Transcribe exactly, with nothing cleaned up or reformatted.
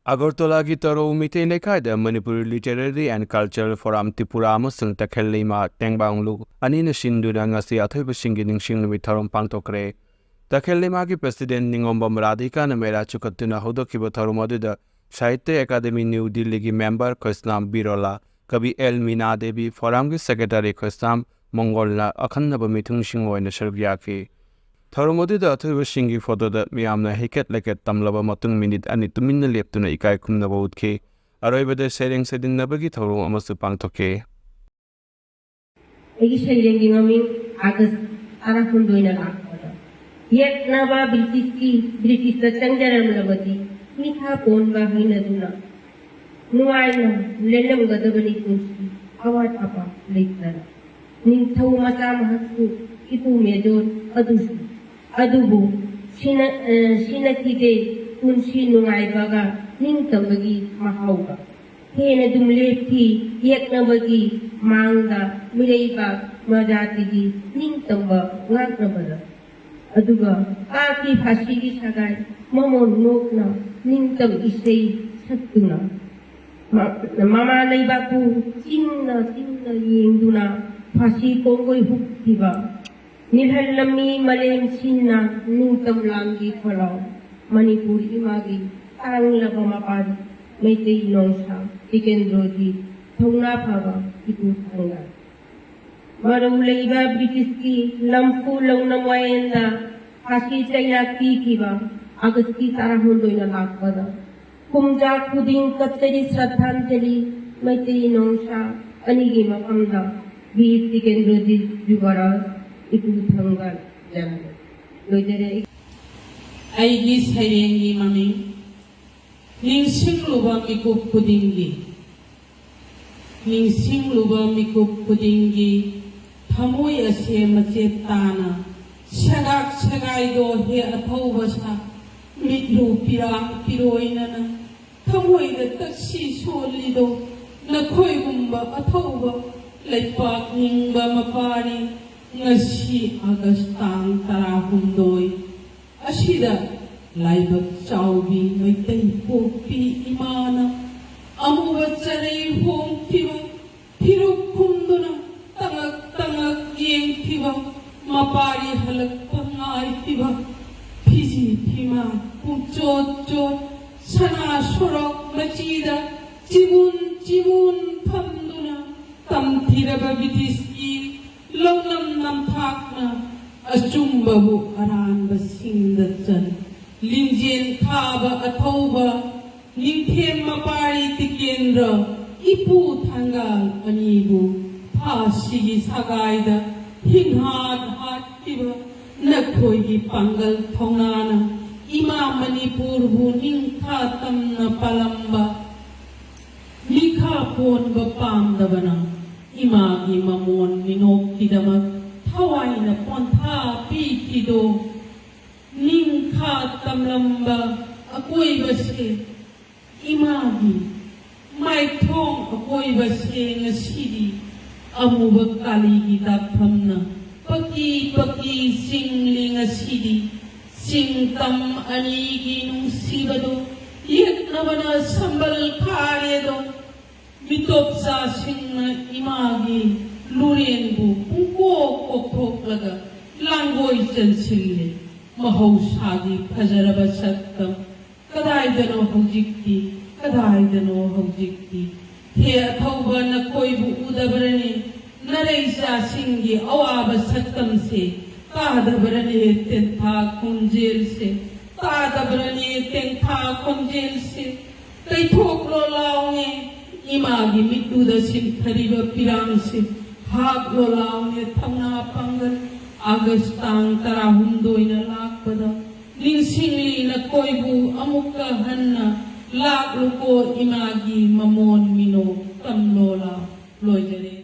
ꯑꯒꯔꯇꯂꯥꯒꯤ ꯇꯔꯧ ꯃꯤꯇꯩ ꯂꯩꯀꯥꯏꯗ Manipur Literary and Cultural Forum Tripura ꯑꯃꯁꯨꯡ ꯇꯈꯦꯜ ꯂꯩꯃꯥ ꯇꯦꯡꯕꯥꯡꯂꯨꯞ ꯑꯅꯤꯅ ꯁꯤꯟꯗꯨꯅ ꯉꯁꯤ ꯑꯊꯣꯏꯕꯁꯤꯡꯒꯤ ꯅꯤꯡꯁꯤꯡ ꯅꯨꯃꯤꯠ ꯊꯧꯔꯝ ꯄꯥꯡꯊꯣꯛꯈ꯭ꯔꯦ꯫ ꯇꯈꯦꯜ ꯂꯩꯃꯥꯒꯤ President ꯅꯤꯉꯣꯝꯕꯝ ꯔꯥꯙꯤꯀꯥꯅ ꯃꯦꯔꯥ ꯆꯤꯡꯈꯠꯇꯨꯅ ꯍꯧꯗꯣꯛꯈꯤꯕ ꯊꯧꯔꯝ ꯑꯗꯨꯗ Sahitya Academy New Delhi ꯒꯤ member ꯈ꯭ꯔꯤꯁꯅꯥꯝ ꯕꯤꯔꯣꯂꯥ, ꯀꯕꯤ ꯑꯦꯜ ꯃꯤꯅꯥ ꯗꯦꯕꯤ, Forum ꯒꯤ Secretary ꯈ꯭ꯔꯤꯁꯅꯥꯝ ꯃꯪꯒꯣꯜꯅ ꯑꯈꯟꯅꯕ ꯃꯤꯊꯨꯡꯁꯤꯡ ꯑꯣꯏꯅ ꯁꯔꯨꯛ ꯌꯥꯈꯤ꯫ ꯊꯧꯔꯝ ꯑꯗꯨꯗ ꯑꯊꯣꯏꯕꯁꯤꯡꯒꯤ photo ꯗ ꯃꯤꯌꯥꯝꯅ ꯍꯩꯀꯠ ꯂꯩꯀꯠ ꯇꯝꯂꯕ ꯃꯇꯨꯡ ꯃꯤꯅꯤꯠ ꯑꯅꯤ ꯇꯨꯃꯤꯟꯅ ꯂꯦꯞꯇꯨꯅ ꯏꯀꯥꯏ ꯈꯨꯝꯅꯕ ꯎꯠꯈꯤ꯫ ꯑꯔꯣꯏꯕꯗ ꯁꯩꯔꯦꯡ ꯁꯩꯗꯤꯟꯅꯕꯒꯤ ꯊꯧꯔꯝ ꯑꯃꯁꯨ ꯄꯥꯡꯊꯣꯛꯈꯤ꯫ ꯑꯩꯒꯤ ꯁꯩꯔꯦꯡꯒꯤ ꯃꯃꯤꯡ ꯑꯥꯒꯁ ꯇꯔꯥꯍꯨꯝꯗꯣꯏꯅ ꯂꯥꯛꯄꯗ꯫ ꯌꯦꯛꯅꯕ ꯕ꯭ꯔꯤꯇꯤꯁꯀꯤ, ꯕ꯭ꯔꯤꯇꯤꯁꯇ ꯆꯪꯖꯔꯝꯂꯕꯗꯤ ꯃꯤꯊꯥ ꯄꯣꯟꯕ ꯍꯩꯅꯗꯨꯅ ꯅꯨꯡꯉꯥꯏꯅ ꯂꯦꯜꯂꯝꯒꯗꯕꯅꯤ ꯄꯨꯟꯁꯤ ꯑꯋꯥꯠ ꯑꯄꯥ ꯂꯩꯇꯅ꯫ ꯅꯤꯡꯊꯧ ꯃꯆꯥ ꯃꯍꯥꯛꯁꯨ ꯏꯄꯨ ꯃꯦꯖꯣꯔ ꯑꯗꯨꯁꯨ꯫ ꯑꯗꯨꯕꯨ ꯁꯤꯅ-, ꯑ, ꯁꯤꯅꯈꯤꯗꯦ ꯄꯨꯟꯁꯤ ꯅꯨꯡꯉꯥꯏꯕꯒ ꯅꯤꯡꯇꯝꯕꯒꯤ ꯃꯍꯥꯎꯒ꯫ ꯍꯦꯟꯅ ꯑꯗꯨꯝ ꯂꯦꯞꯈꯤ ꯌꯦꯛꯅꯕꯒꯤ ꯃꯥꯡꯗ ꯃꯤꯔꯩꯕꯥꯛ ꯃꯖꯥꯇꯤꯒꯤ ꯅꯤꯡꯇꯝꯕ ꯉꯥꯛꯅꯕꯗ꯫ ꯑꯗꯨꯒ ꯄꯥꯛꯀꯤ ꯐꯥꯁꯤꯒꯤ ꯁꯒꯥꯏ ꯃꯃꯣꯟ ꯅꯣꯛꯅ ꯅꯤꯡꯇꯝ ꯏꯁꯩ ꯁꯛꯇꯨꯅ ꯃ-, ꯃꯃꯥ ꯂꯩꯕꯥꯛꯄꯨ ꯆꯤꯡꯅ ꯆꯤꯡꯅ ꯌꯦꯡꯗꯨꯅ ꯐꯥꯁꯤ ꯀꯣꯡꯒꯣꯏ ꯍꯨꯛꯈꯤꯕ ꯅꯤꯜꯍꯜꯂꯝꯃꯤ ꯃꯥꯂꯦꯝ ꯁꯤꯟꯅ ꯅꯤꯡꯇꯝ ꯂꯥꯟꯒꯤ ꯈꯣꯜꯂꯥꯎ꯫ ꯃꯅꯤꯄꯨꯔ ꯏꯃꯥꯒꯤ ꯇꯥꯡꯂꯕ ꯃꯄꯥ ꯃꯩꯇꯩ ꯅꯣꯡꯁꯥ ꯇꯤꯀꯦꯟꯗ꯭ꯔꯣꯖꯤꯠ ꯊꯧꯅꯥ ꯐꯕ ꯏꯄꯨ ꯊꯥꯡꯒ꯫ ꯃꯔꯧ ꯂꯩꯕ ꯕ꯭ꯔꯤꯇꯤꯁꯀꯤ ꯂꯝꯐꯨ ꯂꯧꯅꯝ ꯋꯥꯌꯦꯜꯗ ꯐꯥꯁꯤ ꯆꯩꯔꯥꯛ ꯄꯤꯈꯤꯕ ꯑꯥꯒꯁꯀꯤ ꯇꯔꯥꯍꯨꯝꯗꯣꯏꯅ ꯂꯥꯛꯄꯗ ꯀꯨꯝꯖꯥ ꯈꯨꯗꯤꯡ ꯀꯠꯆꯔꯤ ꯁ꯭ꯔꯗꯙꯥꯟꯖꯂꯤ ꯃꯩꯇꯩ ꯅꯣꯡꯁꯥ ꯑꯅꯤꯒꯤ ꯃꯐꯝꯗ ꯕꯤꯔ ꯇꯤꯀꯦꯟꯗ꯭ꯔꯖꯤꯠ ꯖꯨꯕꯔꯥꯖ ꯏꯄꯨ ꯊꯥꯡꯒ ꯖꯔꯅꯦ꯫ ꯂꯣꯏꯖꯔꯦ꯫ ꯑꯩꯒꯤ ꯁꯩꯔꯦꯡꯒꯤ ꯃꯃꯤꯡ ꯅꯤꯡꯁꯤꯡꯂꯨꯕ ꯃꯤꯀꯨꯞ ꯈꯨꯗꯤꯡꯒꯤ꯫ ꯅꯤꯡꯁꯤꯡꯂꯨꯕ ꯃꯤꯀꯨꯞ ꯈꯨꯗꯤꯡꯒꯤ ꯊꯃꯣꯏ ꯑꯁꯦ ꯃꯆꯦꯠ ꯇꯥꯅ ꯁꯦꯒꯥꯛ ꯁꯦꯒꯥꯏꯗꯣ ꯍꯦ ꯑꯊꯧꯕ ꯁꯥ꯫ ꯃꯤꯠꯂꯨ ꯄꯤꯔꯥꯡ ꯄꯤꯔꯣꯏꯅꯅ ꯊꯃꯣꯏꯗ ꯇꯛꯁꯤ ꯁꯣꯜꯂꯤꯗꯣ ꯅꯈꯣꯏꯒꯨꯝꯕ ꯑꯊꯧꯕ ꯂꯩꯄꯥꯛ ꯅꯤꯡꯕ ꯃꯄꯥꯔꯤ꯫ ꯉꯁꯤ ꯑꯥꯒꯁ ꯇꯥꯡ ꯇꯔꯥꯍꯨꯝꯗꯣꯏ ꯑꯁꯤꯗ ꯂꯥꯏꯕꯛ ꯆꯥꯎꯕꯤ ꯃꯩꯇꯩ ꯄꯣꯛꯄꯤ ꯏꯃꯥꯅ ꯑꯃꯨꯕ ꯆꯔꯩ ꯍꯣꯡꯈꯤꯕ, ꯐꯤꯔꯨꯛ ꯈꯨꯝꯗꯨꯅ ꯇꯉꯛ ꯇꯉꯛ ꯌꯦꯡꯈꯤꯕ, ꯃꯄꯥꯔꯤ ꯍꯜꯂꯛꯄ ꯉꯥꯏꯈꯤꯕ, ꯐꯤꯖꯤ ꯐꯤꯃꯥꯟ ꯄꯨꯡꯆꯣꯠ ꯆꯣꯠ, ꯁꯅꯥ ꯁꯣꯔꯣꯛ ꯃꯆꯤꯗ ꯆꯤꯕꯨꯟ ꯆꯤꯕꯨꯟ ꯐꯝꯗꯨꯅ ꯇꯝꯊꯤꯔꯕ ꯕ꯭ꯔꯤꯇꯤꯁꯀꯤ ꯂꯧꯅꯝ ꯅꯝꯊꯥꯛꯅ ꯑꯆꯨꯝꯕꯕꯨ ꯑꯔꯥꯟꯕꯁꯤꯡꯗ ꯆꯟ, ꯂꯤꯡꯖꯦꯜ ꯊꯥꯕ ꯑꯊꯧꯕ ꯅꯤꯡꯊꯦꯝ ꯃꯄꯥꯔꯤ ꯇꯤꯀꯦꯟꯗ꯭ꯔ, ꯏꯄꯨ ꯊꯥꯡꯒꯥꯜ ꯑꯅꯤꯕꯨ ꯐꯥꯁꯤꯒꯤ ꯁꯒꯥꯏꯗ ꯍꯤꯡꯍꯥꯠ ꯍꯥꯠꯈꯤꯕ ꯅꯈꯣꯏꯒꯤ ꯄꯥꯡꯒꯜ ꯊꯧꯅꯥꯅ ꯏꯃꯥ ꯃꯅꯤꯄꯨꯔꯕꯨ ꯅꯤꯡꯈꯥ ꯇꯝꯅ ꯄꯥꯜꯂꯝꯕ ꯃꯤꯈꯥ ꯄꯣꯟꯕ ꯄꯥꯝꯗꯕꯅ ꯏꯃꯥꯒꯤ ꯃꯃꯣꯟ ꯃꯤꯅꯣꯛꯀꯤꯗꯃꯛ ꯊꯋꯥꯏꯅ ꯄꯣꯟꯊꯥ ꯄꯤꯈꯤꯗꯣ꯫ ꯅꯤꯡꯈꯥ ꯇꯝꯂꯝꯕ ꯑꯀꯣꯏꯕꯁꯦ, ꯏꯃꯥꯒꯤ ꯃꯥꯏꯊꯣꯡ ꯑꯀꯣꯏꯕꯁꯦ ꯉꯁꯤꯗꯤ ꯑꯃꯨꯕ ꯀꯥꯂꯤꯒꯤ ꯗꯥꯛꯐꯝꯅ ꯄꯀꯤ ꯄꯀꯤ ꯆꯤꯡꯂꯤ꯫ ꯉꯁꯤꯗꯤ ꯆꯤꯡ ꯇꯝ ꯑꯅꯤꯒꯤ ꯅꯨꯡꯁꯤꯕꯗꯣ ꯌꯦꯛꯅꯕꯅ ꯁꯝꯕꯜ ꯈꯥꯔꯦꯗꯣ꯫ ꯃꯤꯇꯣꯞꯆꯥꯁꯤꯡꯅ ꯏꯃꯥꯒꯤ ꯂꯨꯔꯦꯟꯕꯨ ꯄꯨꯡꯀꯣꯛ ꯀꯣꯛꯊꯣꯛꯂꯒ ꯂꯥꯡꯒꯣꯏ ꯆꯟꯁꯤꯜꯂꯦ꯫ ꯃꯍꯧꯁꯥꯒꯤ ꯐꯖꯔꯕ ꯁꯛꯇꯝ ꯀꯗꯥꯏꯗꯅꯣ ꯍꯧꯖꯤꯛꯇꯤ? ꯀꯗꯥꯏꯗꯅꯣ ꯍꯧꯖꯤꯛꯇꯤ? ꯍꯦ ꯑꯊꯧꯕ, ꯅꯈꯣꯏꯕꯨ ꯎꯗꯕ꯭ꯔꯅꯦ? ꯅꯔꯩꯆꯥꯁꯤꯡꯒꯤ ꯑꯋꯥꯕ ꯁꯛꯇꯝꯁꯦ ꯇꯥꯗꯕ꯭ꯔꯅꯦ? ꯇꯦꯟꯊꯥ ꯈꯣꯟꯖꯦꯜꯁꯦ ꯇꯥꯗꯕ꯭ꯔꯅꯦ? ꯇꯦꯟꯊꯥ ꯈꯣꯟꯖꯦꯜꯁꯦ ꯀꯩꯊꯣꯛꯂꯣ ꯂꯥꯎꯅꯦ꯫ ꯏꯃꯥꯒꯤ ꯃꯤꯠꯂꯨꯗ ꯁꯤꯟꯊꯔꯤꯕ ꯄꯤꯔꯥꯡꯁꯦ ꯍꯥꯞꯂꯣ ꯂꯥꯎꯅꯦ꯫ ꯊꯧꯅꯥ ꯄꯥꯡꯒꯜ ꯑꯥꯒꯁ ꯇꯥꯡ ꯇꯔꯥꯍꯨꯝꯗꯣꯏꯅ ꯂꯥꯛꯄꯗ ꯅꯤꯡꯁꯤꯡꯂꯤ ꯅꯈꯣꯏꯕꯨ ꯑꯃꯨꯛꯀ ꯍꯟꯅ꯫ ꯂꯥꯛꯂꯨꯀꯣ ꯏꯃꯥꯒꯤ ꯃꯃꯣꯟ ꯃꯤꯅꯣꯛ ꯇꯝꯂꯣ ꯂꯥꯎ꯫ ꯂꯣꯏꯖꯔꯦ꯫